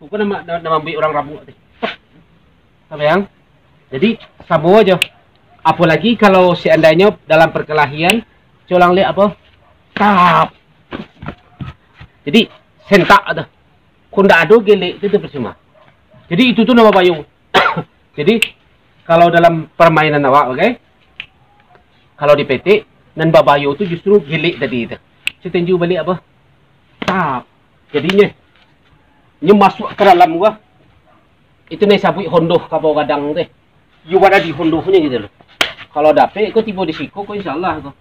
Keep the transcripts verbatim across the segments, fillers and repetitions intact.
Bukan nama, nama, nama ambil orang rabuak tu. Sambayang. Jadi, samo aja. Apalagi kalau seandainyo dalam perkelahian, colang lihat apa? Tap. Jadi, sentak tu. Kok ndak ado gelek tu, tu percuma. Jadi, itu tu nama bayo. Jadi, kalau dalam permainan awak, oke? Kalau dipetek, nan babayo tu justru gelek tadi tu. Saya tinju balik apa? Tap. Jadinyo, nyo masuak ka dalam gua. Itu nan sabuik hondoh ka bawah gadang tu. Yo, wada di hondohnyo gitu loh. Kalau dapek, kau tibo di siko, kau insya Allah kau.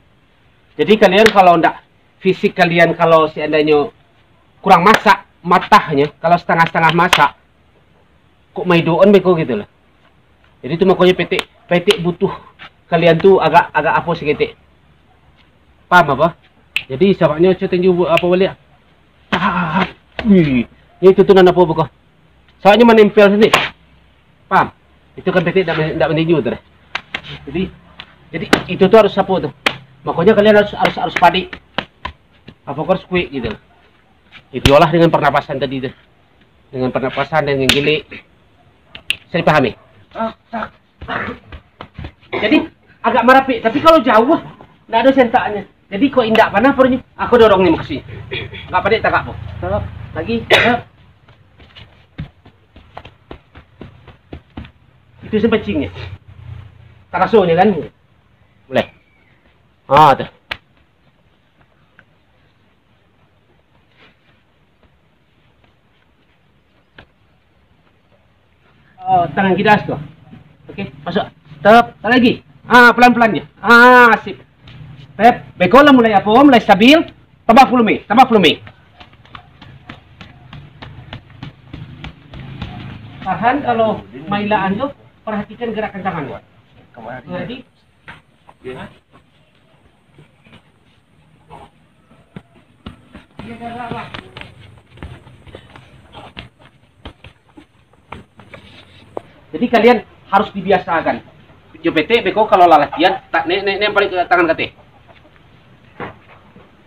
Jadi kalian kalau ndak, fisik kalian kalau seandainyo kurang masak, matahnyo, kalau setengah-setengah masak, kok maidoan beko gitu loh. Jadi tu makonyo petek, petek butuh kalian tu agak, agak apo saketek. Paham apa? Jadi sababnyo cuy tinju bu-, apo baliak. Ah, wih, itu tu nan apo beko. Sababnyo manempel sini. Paham? Itu kan petek ndak, ndak maninju tu dah. Jadi, jadi itu tu harus apo tu. Makonyo kalian harus, harus, harus padik. Apo harus kuik gitu. Itulah dengan pernapasan tadi tu. Dengan pernapasan, dengan gelek. Bisa dipahami? Ah, tak. Jadi, agak marapik. Tapi kalau jauah, ndak ado sentaknyo. Jadi, kok indak panah parunyo, aku dorong ni maksudnyo. Agak padek tagak, po. Tagak. Lagi. Tagak. Itu sen pancingnyo. Tarasonyo kan? Boleh. Ah, tu. Oh, tangan kiri atas ko. Oke, masuk. Stop. Tak lagi. Ah, pelan-pelan je. Ah, sip. Step. Beko lah mulai apo? Mulai stabil. Tambah volume, tambah volume. Tahan kalau mailaan tu, perhatikan gerakan tangan. Jadi, jadi kalian harus dibiasakan. Jo petek beko kalau lah latihan, tak nek, nek, nek balik ke tangan kateh.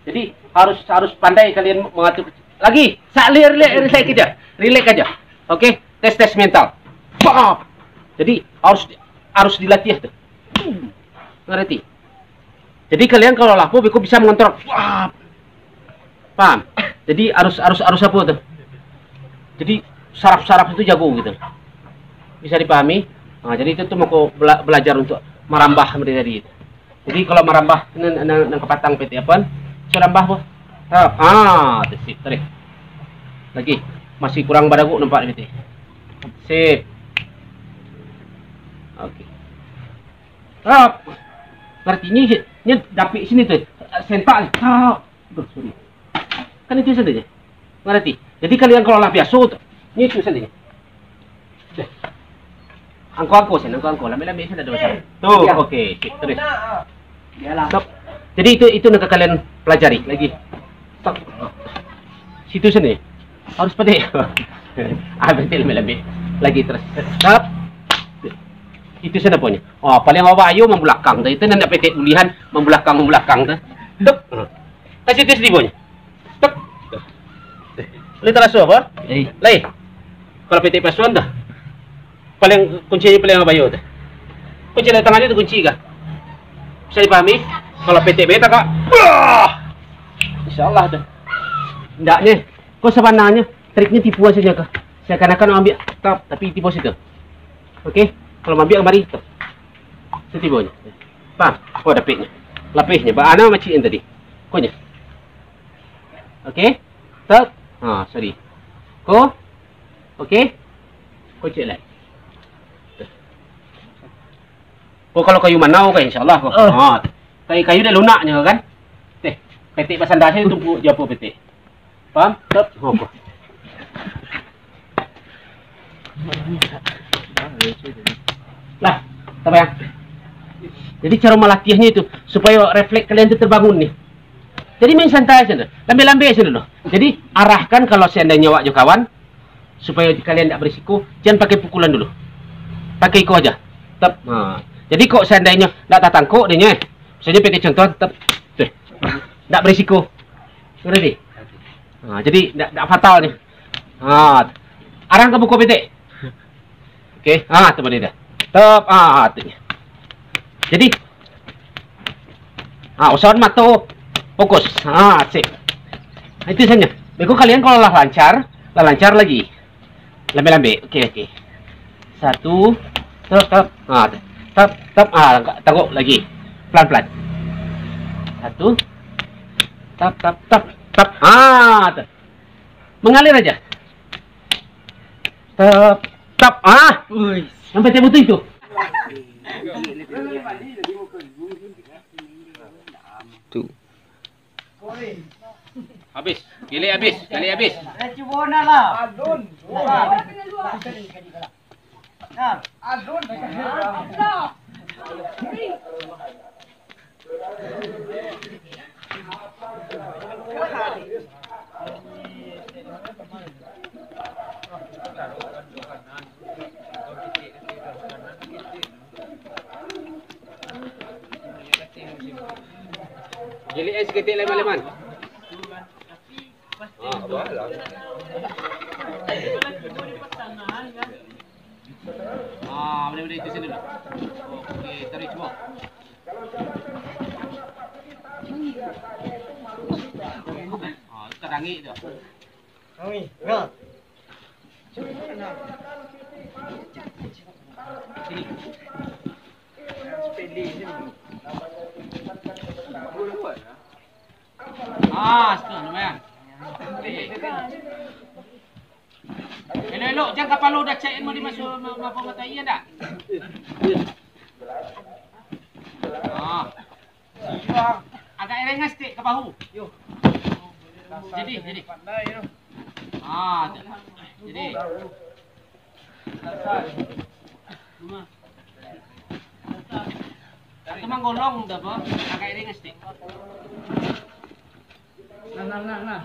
Jadi harus, harus pandai kalian mengatur. Lagi, sak lir, lir, rilek aja, rilek aja. Oke, tes, tes mental. Bam! Jadi harus, harus dilatih tu. Ngerti? Jadi kalian kalau lapo beko bisa mengontrol. Wah. Paham? Jadi harus, harus, harus apo tu? Jadi saraf-saraf itu jago gitu. Bisa dipahami? Nah, jadi itu tu mako bela-, belajar untuk marambah dari tadi. Jadi kalau marambah nan, nan, nan kapatang petek apo? Bisa rambah po. Ha, ah, tu sip, tarik. Lagi. Masih kurang badaguk nampak di petek. Sip. Oke. Tap. Artinyo, nyo dapik sini tu. Sentak ni. Tap. Aduh, sorry. Kan itu sajo. Ngarati? Jadi kalian kalau lah biaso tu, nyo itu sajo. Deh. Angko-angko sen, angko-angko. Lambek-lambek sen ado masalah. Tu, ya. Oke, sip, terus. Biarlah. Stop. Jadi itu, itu nak kalian pelajari lagi. Stop. Situ sini. Harus padek. Ah, berarti lambek-lambek. Lagi terus. Stop. Itu sen aponyo. Oh, paling awak ayo mambulakang tu. Itu nan dak petek bulihan, mambulakang, mambulakang tu. Dek. Kasih tes di bawahnya. Tek. Lai taraso apo? Eh. Lai. Kalau petek pasuan tu, paling kuncinyo paling bayo tu. Kunci dari tangan tu kunci kah? Bisa dipahami? Kalau petek beta kak, bah! Insya Allah tu. Ndaknyo. Kok sabananyo triknyo tipu aja kah? Seakan-akan ambiak tap, tapi tipu situ. Oke? Kalau ambiak kamari, tap. Setibo nyo. Paham? Aku dapiknyo. Lapihnyo. Ba-, ana macik yang tadi. Konyo. Oke? Tap. Ha, sorry. Ko. Oke? Ko cek lai. Ko kalau kayu manau kan, insya Allah ko. Oh. Ha. Kayu, kayu dah lunaknyo kan? Teh, petek basanda sajo tumpuk jo apo petek. Paham? Tap. Ha, ko. Lah, sambayang. Jadi, caro malatiahnyo itu, supayo refleks kalian tu terbangun ni. Jadi, main santai saja, lambe-lambe saja dulu. Jadi, arahkan kalau seandainyo awak jo kawan, supayo kalian ndak berisiko, jan pakai pukulan dulu. Pakai iko aja. Tap. Ha. Jadi, kok seandainyo ndak tatangkok deh, nyo, eh. Misalnyo, pakai contoh, tap. Tuh. Ndak berisiko. Ngerti? Ha, jadi, ndak, ndak fatal ni. Ha. Arang ka muko pitik. Oke, ah, tu bana dah. Tap, ah, tu. Jadi, ah, usahoan mato fokus. Ah, sip. Itu sajo. Beko kalian kalau lah lancar, lah lancar lagi. Lambek-lambek. Oke, oke. Satu, tap, tap. Ah, tap, tap. Ah, taruih lagi. Pelan-pelan. Satu. Tap, tap, tap, tap. Ah, tu. Mengalir aja. Tap, tap. Ah, sampai teh butuh itu. Tu. Habis. Gilik habis. Gilik habis. Gilik es ketek leman-leman. Ah, boleh, boleh, itu sini lah. Oke, tarik semua. Ah, itu kadangik tu. Kami, nah. Sini. Ah, situ, lumayan. Elok-elok, jan kapalo udah cek ilmu di maso, ma-, ma-, mata iya ndak? Ah. Agak iringan sitik ka bahu. Jadi, jadi. Ah, tu. Jadi. Atau manggolong tu apa? Agak iringan sitik. Nah, nah, nah, nah.